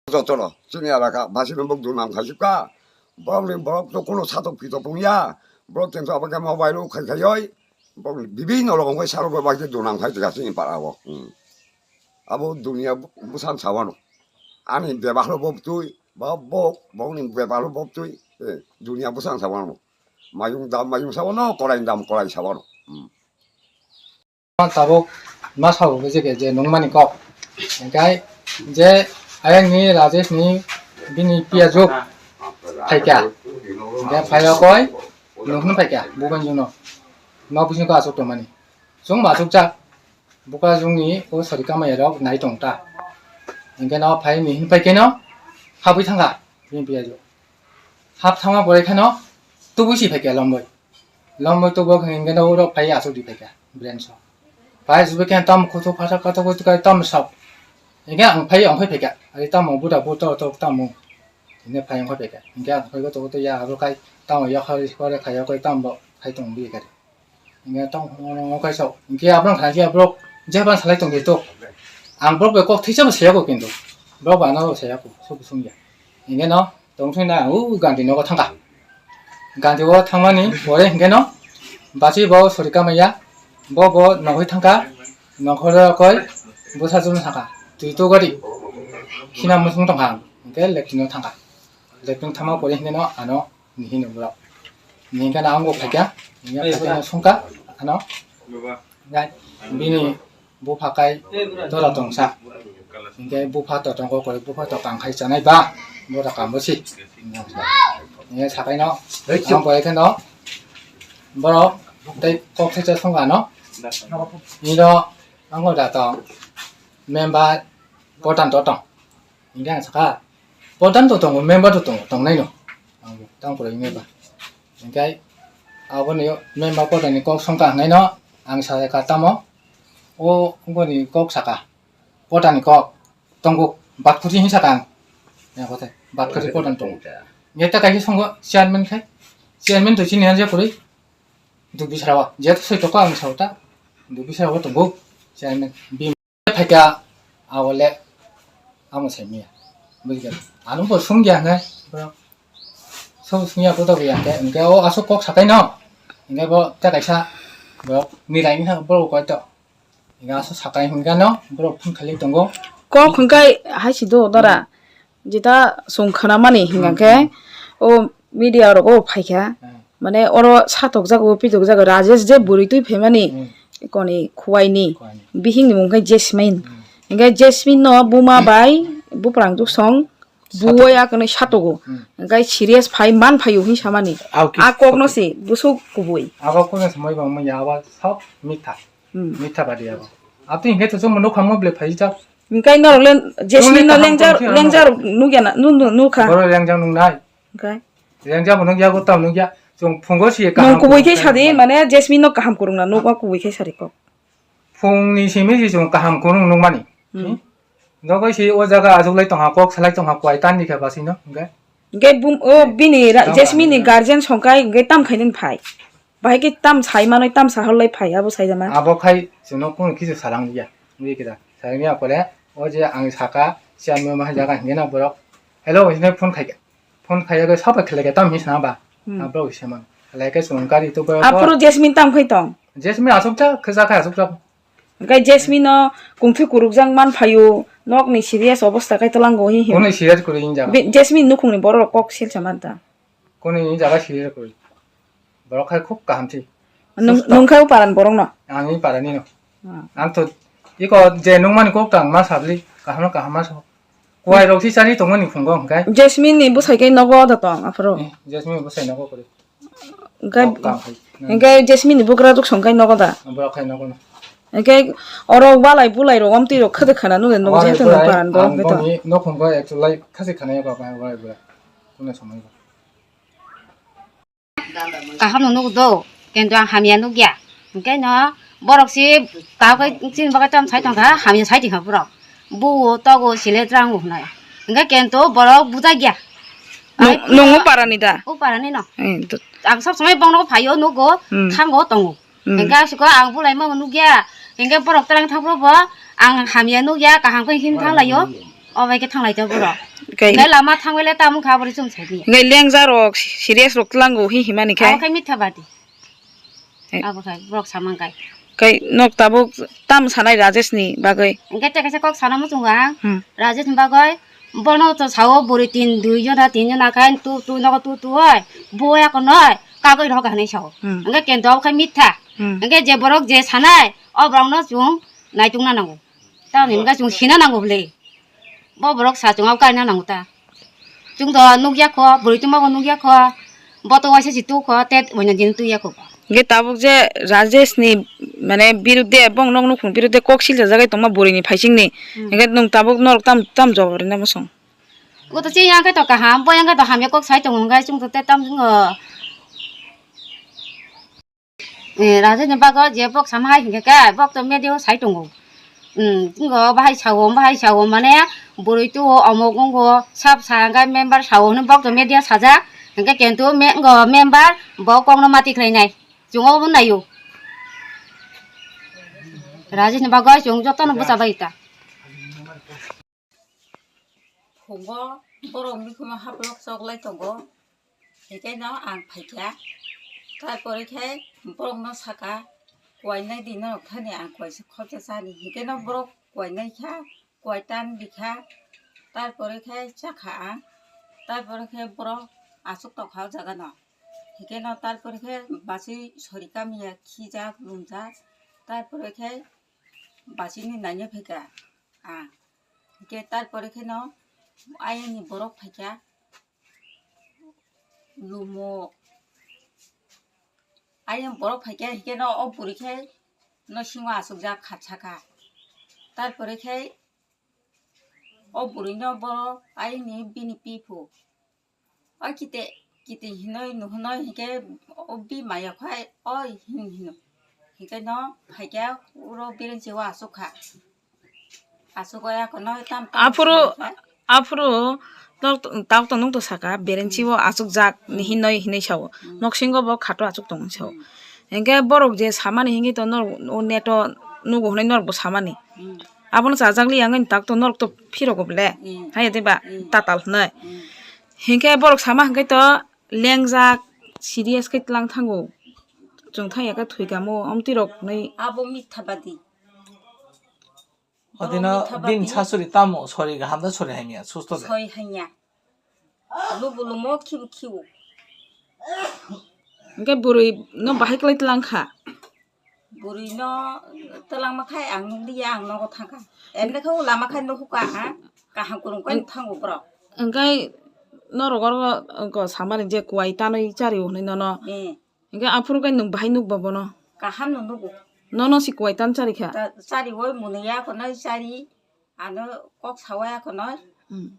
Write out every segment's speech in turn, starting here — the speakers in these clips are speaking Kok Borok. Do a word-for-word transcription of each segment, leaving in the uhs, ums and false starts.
Jotono chini elaka basino bok dunam khaisukha. Borokni borok to kuno satok pitok wngya. Borok tento abakhe mobile o khai khaioi. Borok bibinno rokom khe sarok bai khe dunam khai tongkha chini para o. Hmm. Abo dunia bu-, bwsang sawano. Ani bebak lo bok twi, ba bok, bokni bebak lo bok twi, eh, dunia bwsang sawano. Mayung dam mayung sawano, korai dam korai sawano. Hmm. Tabuk ma sao je ke je nungmani kok. Hingkai je ayang ni Rajesh ni bini piya juk phaikya. Hingkai phaiya koi nungkhun phaikya buban juno. Ma bising ko asuk tongmani. Chwng ma asuk jak. Buka jungni o sori kamaya rok nai tong ta. Hingke no phai ni hin phai keno habwi thangkha bini piya juk. Hap thangma pore kheno tubui si phaikya lombai. Lombai tubo hingke no uro phai asuk di phaikya branch o. Phai asuk khe tam khutu phasa kato kutu kai tam sap. Hingke ang phai ang phai phaikya. Ari tamo buda buto to tamo. Hingke phai ang phai phaikya. Hingke ang phai kato kutu ya aro kai tamo ya khari khore khai ya kai tam bo khai tong bi kari. Hingke tong ngono kaisa. Hingke abang khaji abrok jeban salai tong to. Ang brok be kok thisa bo saya ko kintu. Brok ba no saya ko sub sung ya. Hingke no tong thung na u ganti nogo thangka. Ganti o thangmani pore hingke no basi bo sori kamaya. Bo bo nogoi thangka. Nokoro koi busa jun thangka. Tui to gari. Khina musung tongkha. Hingke lektino thangka. Lektino thangma pore hingke no ano ni hino bro. Ni hingke na ango phaikya, ni hingke phaikya no sungka, ano. Gai, bini bupha kai tora tongsa. Hingke bupha to tongo koi, bupha to kang khai chanai ba, bora kambo si. Ni sakai no, ang koi khe no, boro tei kok thai cha sungka no. Ni do, ango da to, member, potan to tong. Hingke ang saka, potan to tongo, member to tongo, tongnaino. Ang tang pura member. Hingke aboni member potan ni kok songka hingnaino, ang sa ka tamo, o, boni kok saka, potan ni kok, tongo, batkuti hin saka ang. Ya, kote, batkuti potan tongo. Ngeta kaisa songo, chairman khai, chairman to chini hanja puri, dubi sarawa, jeto soi toko ang sauta, dubi sarawa tongo, chairman, bim. Phaikha, awole amo saimaya. Bujikha. Ano bo sungya hwnwi, bro. Sobo sungya, koto bo ya khe, hwnkhe o aswk kok sakai no. Hwnkhe bo tei kaisa, bro, milai wngkha, bro, koi to. Hwnkhe aswk sakai hwnkhe no, bro, phone khailai tongo. Kok hwnkhe hai si do, dara. Jeta chwng khwnamani hingkha khe, o media rogo phaikha, mane oro satokjago, pitokjago, Rajesh je bwrwi twi phaimani, koni Khowai ni, bihik ni mung khe Jasmine. Hingkhe Jasmine no buma bai buprang duk song buwai a kwnwi satogo. Hingkhe serious phai man phaio hwnwi samani. A kok no se bwswk kubui. Abo kono samai bang manya abo sob mitha. Mitha badi abo. Abtwi hingkhe to chwng nokha mo ble phaijak. Hingkhe norok le Jasmine no lengjak, lengjak nukya na, nu, nu, nukha. Boro lengjak nuknai. Hingkhe? Lengjak bo nukya, bo tamo nukya. Chwng phungo si kaham. Nung kubui khe sadi, mane Jasmine no kaham kwrwngna nukma kubui khe sadi kok. Phungni simi si chwng kaham kwrwng nukmani. Nokoi si o jaga achuklai tongha, kok salai tongha, kwai tandi khe basino, hingkhe? Hingkhe bum-, o bini ra-, Jasmine ni guardian songkai, hingkhe tam khainani phai. Bahai khe tam sai manwi, tam sahorlai phai, abo saijama. Abo khai chwngno kunu kisu salang liya. Wngwi kida. Salang liya pore, o je ang saka, siyan mema hai jaga hingkhe na borok. Hello, hwnwi phone khai khe. Phone khai khe sabo khlai khe tam hinwi sana ba. Abrok se man. Khlai khe chwng gari to ba. Aphuru Jasmine tam khai tong. Jasmine asuk ja, khwja khai asuk ja. Hingkhe Jasmine no kungthwi kurukjak man phaio, nokni serious obosta khai twlango hi hi. Kunu serious kwrwi hinjak. Jasmine nukhungni borok rok kok silsa man ta. Kunu hinjak serious kwrwi. Borok khai khub kaham si. Nung, nung khai o paran borok no? Ang i parani no. Ang to iko je nungmani kok tang ma sabli, kaham no kaham ma so. Kuwai rok si chari tongmani phungo hingkhe. Jasmine ni bwsai khe nogo da tong aphuru. Eh, Jasmine bwsai nogo kwrwi. Hingkhe, hingkhe Jasmine ni bugra duk song khe nogo da? Borok khai nogo no. Hingkhe oro walai bulai rok omtwi rok khwdwk khana nukle nogo je tong paran borok khe to. Nokhung khe actually khasi khana ya ba walai bulai. Kunu samai ba. Kaham no nukgo, kintu ang hamya nukya. Hingkhe no borok si kaham khe chini bagwi tam sai tongkha, hamya sai tongkha borok. Buo togo sile twlango hwnwi. Hingkhe kintu borok bujakya. Nung, nung o parani da? O parani no. Eh, to- Ang sob somoi bongno phaio nukgo, thango tongo. Hingkhe aswk ang bulai ma nukya. Hingkhe borok twlang thangphuru bo ang hamya nukya, kaham khe hin thanglaio. O bai khe thanglai to borok. Kai Ngai lama thangwele tamo kha bori chum sai di. Ngai lengja rok serious rok tlango hi himani khai. Abo khai mitha badi. Eh. Abo khai borok samang kai. Kai nok tabuk tam sanai Rajesh ni bagwi. Ngai te kaisa kok sana muchungo ang. Hmm. Rajesh ni bagwi bono to sao bori tin dui jona tin jona khai tu tu nogo tu tu oi. Bo ya ko noi kagoi rok hanai sao. Hmm. Ngai kento abo khai mitha. Hmm. Ngai je borok je sanai o borok no chung naitung na nango. Tamoni hwnba chwng sina nango bwle. Bo borok sa chwng abo kaina nango ta. Chwng do nukya kho, bwrwi tongma bo nukya kho. Bo to waisa si tu kho, te boina din tuya kho. Hingke tabuk je Rajesh ni mane birudde, bong nok nukhung birudde kok silsa jagai tongma bwrwi ni phaising ni. Hmm. Hingke nwng tabuk norok tam, tam jawab rwna bosong. Bo to chini yang khe to kaham, bo yang khe to hamya kok sai tongo hingke chwng to te tam chwng o. Eh, Rajesh ni bagwi je bok sama hai hingke khe, bok to media o sai tongo. Hmm, tongo bahai sao, bahai sao mane bwrwi tu o omok wngo, sab sa hingke member sao hwnwi bok to media sajak, hingke kintu me-, wngo member bo kok no mati khlai nai. Chwng obo naio. Rajesh ni bagwi chwng joto no bwcha bai ta. Phungo borok mikhumo haplok choklai tongo, hingke no ang phaikha. Tarpore khe borokno saka, "Kuainai di norok thani ang kuaisa khoroksa chani." Hingke no borok kuainai kha, kuaitan bikha. Tarpore khe chakha ang. Tarpore khe borok aswk tongkha o jaga no. Hingke no tarpore khe basi sori kamiya khijak, lumjak. Tarpore khe basi ni naina phaikha. Ah, hingke tarpore khe no ayang ni borok phaikha, lumo ayang borok phaikha, hingke no o bwrwi khe no singo aswkjak kha saka. Tarpore khe o bwrwi no borok ayang ni bini pipu. O kite, kite hinoi nuhunoi hingke o bi maya khai, "Oi," hin hino. Hingke no phaikhe uro berenchi o asuk kha. Asuk o ya kono tam tam Aphuru, song khe. Aphuru tok, tok tong nung to saka, berenchi o asuk jak ni Hmm. hinoi hinoi sao. Hmm. Noksingo bo khato asuk tong sao. Hmm. Hingke borok je samani hingke to norok o neto nugo hinoi norok bo samani. Hmm. Abono chajak li yang tak to norok to phirok bo le. Hmm. Hai de ba Hmm. tatal hinoi. Hmm. Hinkhe borok sama hinkhe to lengjak, serious khe tlang thango. Chwng thang ya khe thwikamo, omtwi rok nai. Abo mitha badi. Odino Abo mitha badi. Bini sasuri tamo sori kaham da sori hamya, susto de. Sori hamya. Lubu lumo khibu khibu. Hinkhe bwrwi no bahai kwlai tlang kha. Bwrwi no twlangma khai ang nukliya, ang nogo thangkha. Emne khe o lama khai nukhukha, ha? Kaham kwrwng khe thango borok. Hwnkhe norok oro samani je kuai tanwi chari o hwnwi nono. Eh. Hwnkhe aphuru khe nwng bahai nukba bono? Kaham no nugo. Nono si kuai tan chari kha? Ta-, chari o mwnwi ya khwnwi chari, ano kok sawa ya khwnwi Hmm.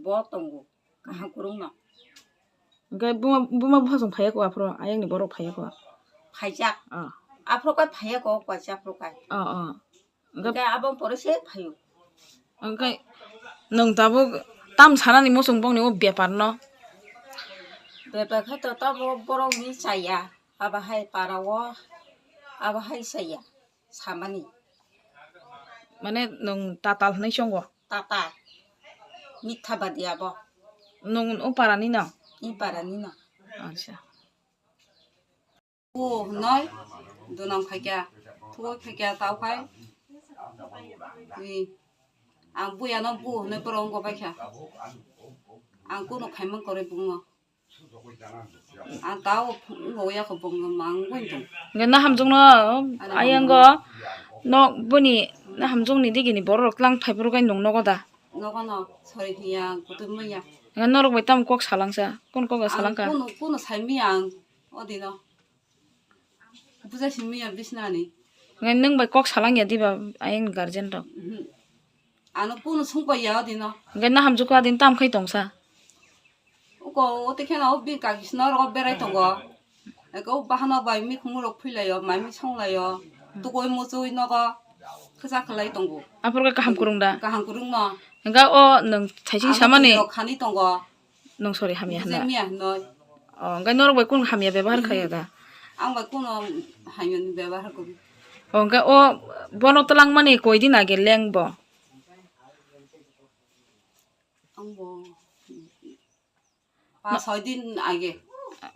bo tongo. Kaham kwrwngno. Hwnkhe buma, buma buphasong phaiya kho aphuru, ayangni borok phaiya kho? Phaijak. Ah. Aphuru kai phaiya kho, kaisa aphuru kai. Ah, ah. Hwnkhe Hwnkhe abo pore se phaio. Hwnkhe nwng tabuk tam sanani muchung bongni o bepar no? Bepar khe to tamo borokni chaya. Abo hai para o, abo hai chaya. Samani. Mane nwng tatal hwnwi chongo? Tatal. Mitha badi abo. Nwng o parani no? I parani no. Acha. Bu hwnwi dunam khaikya, thuwi khaikya tau khai. Ui. Ang buya no bu hwnwi borok wngkha paikha. Ang kunu khaimang kwrwi bumung. Ang tao wngya kho bongno mang wngwi tong. Hwnkhe nahamjwkno ayango nok boni nahamjwkni digini bororok tlang phaiphuru khe nwng nogo da? Nogo no, sori hiya, kutung manya. Hwnkhe norok bai tamo kok salangsa? Kunu kok salangkha? Kunu, kunu saimanya ang odino. Buja simi ya bisnani. Ngai nwng bai kok salang ya diba ayang guardian rok. Mhm. Ano kunu sungpa ya dino. Ngai nahamjwkha din tam khai tongsa. Uko ote khena o bini kaki sina ro berai tongo. Eko bahana bai mi khumurok philayo, mai mi songlayo. Tukoi muchui nogo khasa khlai tongo. Aphuru khe kaham kwrwng da? Kaham kwrwng no. Hwnkhe o nwng thaising samani? Khani tongo. Nwng sori hamya hwnwi. Miya hwnwi. O, hwnkhe norok bai kunu hamya bebahar khaiya da? Ang bai kunu hamya ni bebahar kwrwi. O, hwnkhe o bono twlangmani koi din age leng bo? Pas soi din age.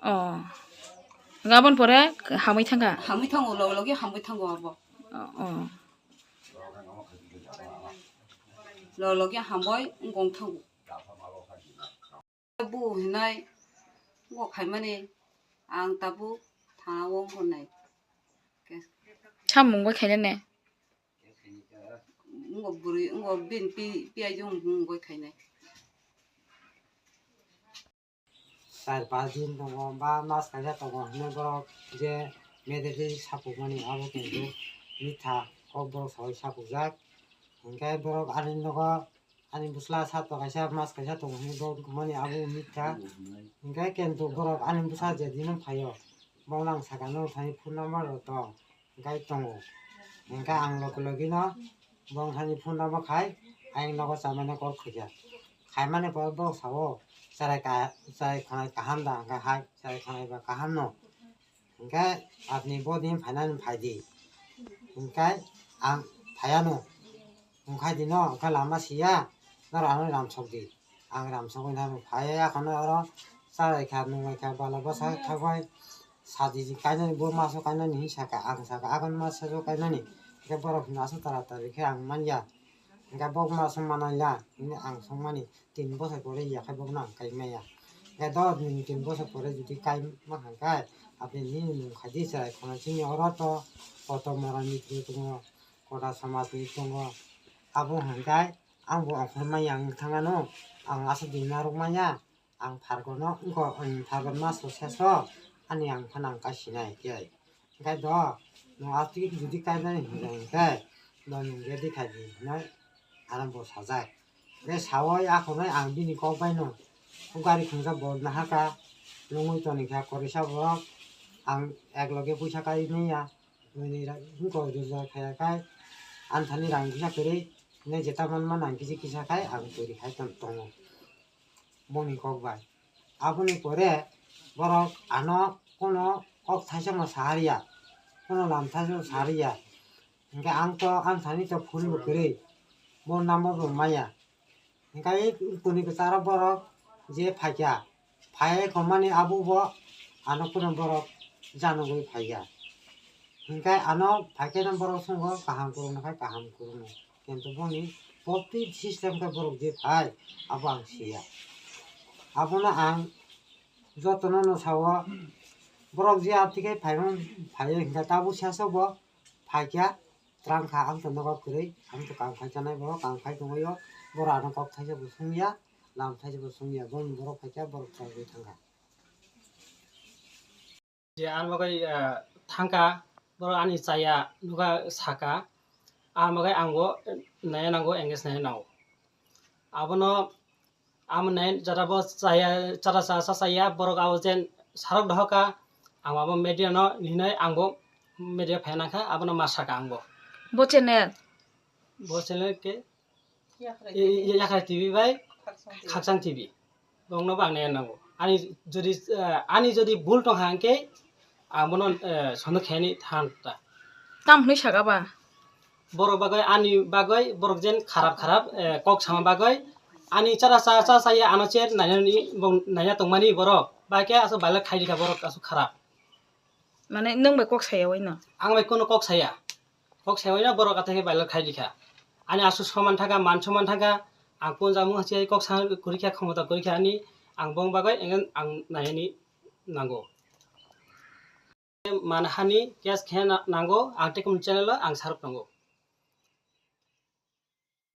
Oh. Gabon pore hamwi thangkha? Hamwi thango, loge loge hamwi thango abo. Oh, oh. Loge loge hamwi wngkong thango. Bu hinai, bo khaimani ang tabuk thana o wngkha nai. Samung bai khainai ne? Ngo bwrwi, ngo bini pi-, piyajung mung bai khainai. Char pas din tongo, ba mas kaisa tongo hinwi borok je medically sapukmani abo kintu mitha kok borok saui sapukjak. Hinkhe borok ani nogo ani bwsla sato kaisa mas kaisa tongo hinwi borok mani abo mitha. Hinkhe kintu borok ani bwsa je dino phaio, bongno ang sakha, "Nwng thani phone number rok tong?" Hinkhe tongo. Hinkhe ang logi logi no bongthani phone rok khai ayang nogo chamani call khaikha. Khaimani pore borok sao, "Cherai ka-, cherai khwnai kaham da?" Hinkhe hai, "Cherai khwnai ba kaham no." Hinkhe apni bo din phainani phaidi. Hinkhe ang phaiano. Wngkha dino, wngkha lama siya, norok ano ramsok di. Ang ramsok wngkha, phai akhano oro chalaikha, nunglaikha, bala bwsa thagbai sadi kainani, bo maso kainani hinwi sakha, ang sakha, "Akon maso kainani." Hinkhe borok hino aswk tara tari khe ang manya. Hinkhe bo maso manaila hinwi ang songmani, tin bosor pore yakhai bokno ang kai maya. Hinkhe do nini tin bosor pore jodi kai mankha khe, apni nini nung khaidi chwrai khwna chini oro to koto mora mitri tongo. Kota samajni tongo. Abo hwnkhai ang bo ongkhor manya wng thangano, ang aswk din narwk manya, ang phargono wngkha, ang phargon maso seso ani ang phano ang kaisinai khe. Hwnkhe do, nwng aswk jodi kainani hwnka hwnkhe, do nwng ready khai di hinwi ano bo sajak. Hwnkhe saui akhornai ang bini kok baino gari khungjak bo nahaka, nungwi tonikha korisa borok, ang ek loge puisa kai manya. Nini ra-, wngkha o roja khaya khai, ani thani rang kisa kwrwi, nini jeta manma nang kisa kisa khai, ang kwrwi khai tong-, tongo. Boni kok bai. Aboni pore borok ano kono kok thaisa no saharya, kono lam thaisa no saharya. Hinkhe ang to ani thani to phone bo kwrwi, bo number bo maya. Hinkhe toni kwcharo borok je phaikha, phai khomani abo bo ano kunu borok janogwi phaikha. Hinkhe ano phaikhe no borok songo kaham kwrwngno khai kaham kwrwngno. Kintu boni poti system khe borok je phai abo ang siya. Abono ang jotono no sao borok je atikhe phaimani phai hinkhe tabuk sesa bo phaikha. Twlang kha, ang to nogo kwrwi, ang to kam khai chanai borok, kam khai tongwi o, borok ano kok thaisa bo songya, lam thaisa bo songya, boni borok phaikha, borok chagwi thangkha. Je ang bagwi, ah, thangkha, borok ani chaya nukha saka, ang bagwi ang bo naya nango, engage naya nango. Abono Amo nai jara bo chaya, chara cha, cha chaya, borok abo jen sarok dohoka, ang abo media no hinoi ang bo media phai nangkha, abono ma saka ang bo. Bo channel? Bo channel ke? Yakrai T V. I-, i-, Yakrai T V bai Khakchang T V. Khakchang T V. Bongno bo ang nai nango. Ani jodi, eh, ani jodi bul tong hang ke, ang bono, eh, sono kheni than ta. Tam hwnwi saka ba? Borok bagwi, ani bagwi, borok jen kharap kharap, eh, kok sama bagwi, ani chara cha, cha chaya ano che nainani, bong naina tongmani borok, bai khe aswk viral khai dikha borok aswk kharap. Mane nwng bai kok saya waino? Ang bai kono kok saya. Kok saya waino borok athai khe viral khai dikha. Ani aswk soman thangkha, man soman thangkha, ang kun jamung hachai kok sa kwrwi kha, khomota kwrwi kha ani, ang bong bagwi, ang nainani nango. Manhani case khe na-, nango, ang tei kunu channel o ang sarok nango.